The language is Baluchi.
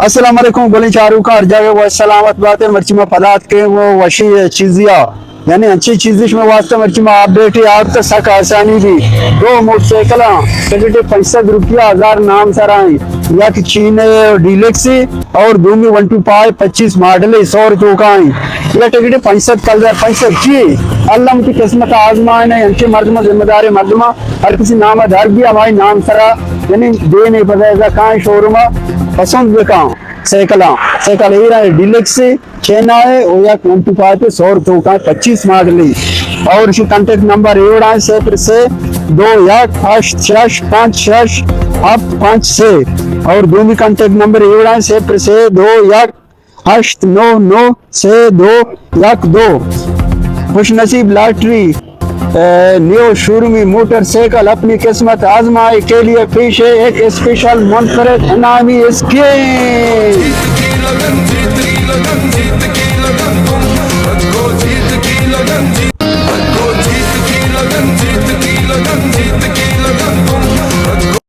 السلام علیکم، گلیں چاروکاں، ہر جاگہ وش سلامت بات ئے۔ مرچی ما پدا اتکیں گوں وشیں چیزے ءَ، یعنی انچیں چیزے شمئے واسطہ مرچی ما اپڈیٹ آورت، سک آسانی بی۔ دو موٹر سائیکلاں، ٹکٹ پنچ سد روپیہ، ہزار نام سرا ایں، یک چین ڈیلکس اور دومی ون ٹو فائیو پچیس ماڈل سو توکا ایں۔ یہ ٹکٹ پنچ سد کلدار، پنچ سد چی؟ اللہ متی قسمت آزمائے، انچیں مردم، ذمہ دار مردم، ہر کسی نام در بی، ہمائی نام سرا، یعنی دینے پدا کائیں شوروم پسند بکاں۔ سائیکلاں، سائیکل ایرا ڈیلکس چین آئے، او یک ون ٹو فائیو سو توکا، پچیس ماڈل۔ اور اسی کانٹیکٹ نمبر ایوڑا ہے، صفر سے دو یک ہشت شش پانچ شش ہفت پانچ سے۔ اور دومی کانٹیکٹ نمبر ایوڑا ہے، صفر سے دو یک ہشت نو نو سے دو یک دو۔ خوش نصیب لاٹری، اے، نیو شورومی موٹر سائیکل اپنی قسمت آزمائے کے لیے پیش ہے ایک اسپیشل منفرد انعامی اسکیم۔